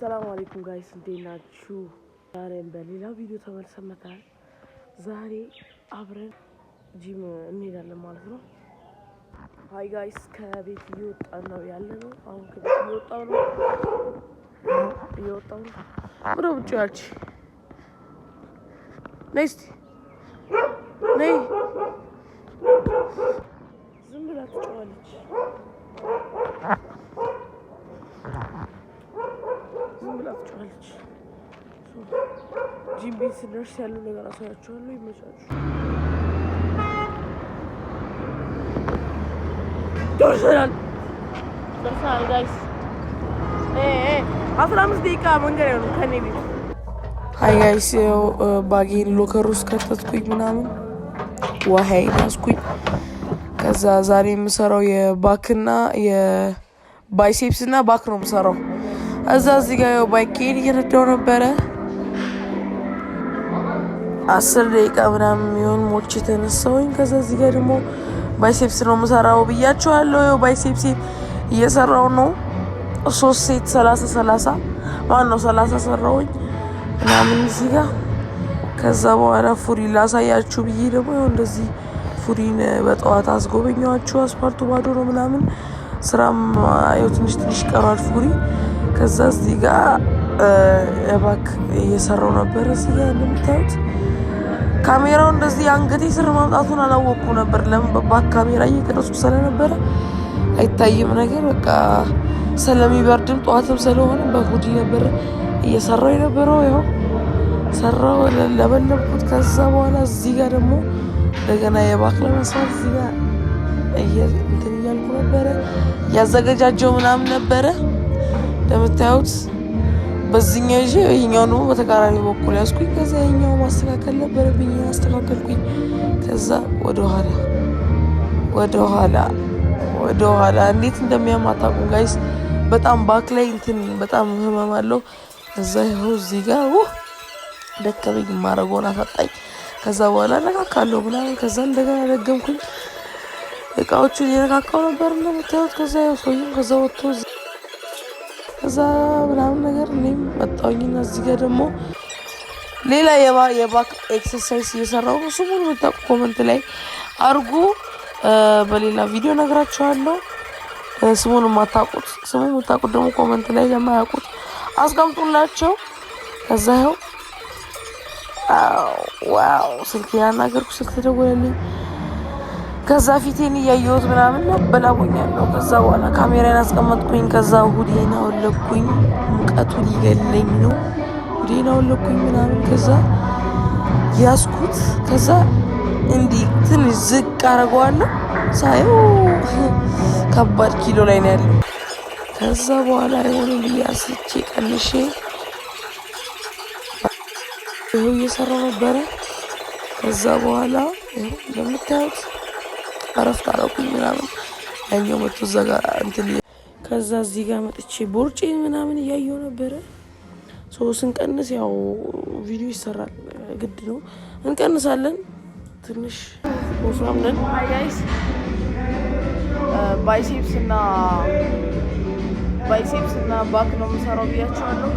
ሰላም አለይኩም guys፣ እንዴት ናችሁ? ዛሬም በሌላ ቪዲዮ ተመልሰን መጥተናል። ዛሬ አብረን ጂም እንሄዳለን ማለት ነው። Hi guys፣ ከቤት እየወጣን ነው ያለ ነው። አሁን ከቤት እየወጣው ነው፣ እየወጣው ነው። ወደ ውጭ ያልች ነይ እስቲ ነይ። ዝም ብላ ትጮኻለች። ዝም ብላ ትጮኻለች። ጂም ቤት ስደርስ ያለው ነገር አሳያችኋለሁ። ይመቻችሁ። ደርሰናል፣ ደርሰናል guys። 15 ደቂቃ መንገድ ነው ከኔ ቤት። Hi guys፣ ያው bag ኤን locker ውስጥ ከተትኩኝ ምናምን፣ ውሃዬን ያዝኩኝ። ከዛ ዛሬ የምሰራው የ back ና የ biceps እና back ነው የምሰራው። እዛ እዚህ ጋር ያው bike ኤን እየነዳው ነበረ። 10 ደቂቃ ምናምን የሚሆን ሞልቼ የተነሳሁኝ። ከዛ እዚህ ጋር ደግሞ biceps ነው የምሰራው ብያቸዋለሁ። ያው biceps እየሰራው ነው። ሶስት set 30 30፣ ማን ነው፣ 30 ሰራውኝ ምናምን እዚህ ጋር። ከዛ በኋላ ፉሪ ላሳያችሁ ብዬ ደግሞ ያው እንደዚህ ፉሪን በጠዋት አስጎበኘኋችሁ። አስፓልቱ ባዶ ነው ምናምን፣ ስራም ያው ትንሽ ትንሽ ቀሯል ፉሪ። ከዛ እዚህ ጋር back እየሰራው ነበር። እዚህ ጋር እንደምታዩት ካሜራው እንደዚህ አንገቴ ስር ማምጣቱን አላወቅኩም ነበር። ለምን በ back ካሜራ እየቀረጽኩ ስለነበረ አይታይም ነገር፣ በቃ ስለሚበርድም ጠዋትም ስለሆነ በ hoodie ነበር እየሰራው የነበረው። ያው ሰራው፣ ለበለብኩት። ከዛ በኋላ እዚህ ጋር ደግሞ እንደገና የ back ለመስራት እዚህ ጋር እንትን እያልኩ ነበረ፣ እያዘገጃጀው ምናምን ነበረ። እንደምታዩት በዚህኛው ይዤ ይሄኛው ደግሞ በተቃራኒ በኩል ያዝኩኝ። ከዛ ይሄኛው ማስተካከል ነበረብኝ፣ አስተካከልኩኝ። ከዛ ወደኋላ፣ ወደኋላ፣ ወደኋላ፣ እንዴት እንደሚያም አታውቁም guys። በጣም back ላይ እንትን በጣም ህመም አለው። እዛ ይኸው እዚህ ጋር ደከመኝ፣ ማረጎን አሳጣኝ። ከዛ በኋላ ነካካለሁ ምናምን። ከዛ እንደገና ደገምኩኝ። እቃዎቹን እየነካካው ነበር እንደምታዩት። ከዛ ያው ሰውዬው ከዛ ወጥቶ ከዛ ምናምን ነገር እኔም መጣሁኝና እዚህ ጋር ደግሞ ሌላ የ back exercise እየሰራሁ ነው። ስሙን የምታውቁ comment ላይ አርጉ። በሌላ ቪዲዮ ነግራችኋለሁ። ስሙን የማታውቁት፣ ስሙን የምታውቁት ደግሞ comment ላይ ለማያውቁት አስቀምጡላቸው። ከዛ ይኸው wow፣ ስልክ ያናገርኩ፣ ስልክ ተደወለልኝ። ከዛ ፊቴን እያየሁት ምናምን ነው በላቦኛለሁ። ከዛ በኋላ ካሜራን አስቀመጥኩኝ። ከዛ hoodie ን አወለቅኩኝ። ሙቀቱ ሊገለኝ ነው። Hoodie ን አወለቅኩኝ ምናምን። ከዛ ያዝኩት። ከዛ እንዲህ ትንሽ ዝቅ አደርገዋለሁ። ሳየው ከባድ ኪሎ ላይ ነው ያለው። ከዛ በኋላ አይሆንም ብዬ አስቼ ቀንሼ ይኸው እየሰራው ነበረ። ከዛ በኋላ እንደምታዩት አረፍት አረኩኝ ምናምን፣ ያኛው መቶ እዛ ጋር እንትን። ከዛ እዚህ ጋር መጥቼ ቦርጬን ምናምን እያየው ነበረ። So ስንቀንስ ያው ቪዲዮ ይሰራል፣ ግድ ነው፣ እንቀንሳለን። ትንሽ ወፍራም ነን። Hi guys፣ biceps እና back ነው የምሰራው ብያቸዋለሁ።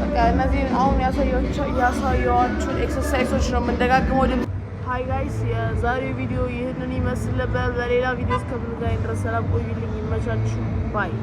በቃ እነዚህን አሁን ያሳየኋችሁን exercise ኦች ነው የምንደጋግመው። ድምፅ። Hi guys፣ የዛሬው ቪዲዮ ይህንን ይመስል ነበር። በሌላ ቪዲዮ እስከምንገናኝ ድረስ ሰላም ቆዩልኝ። ይመቻችሁ። Bye.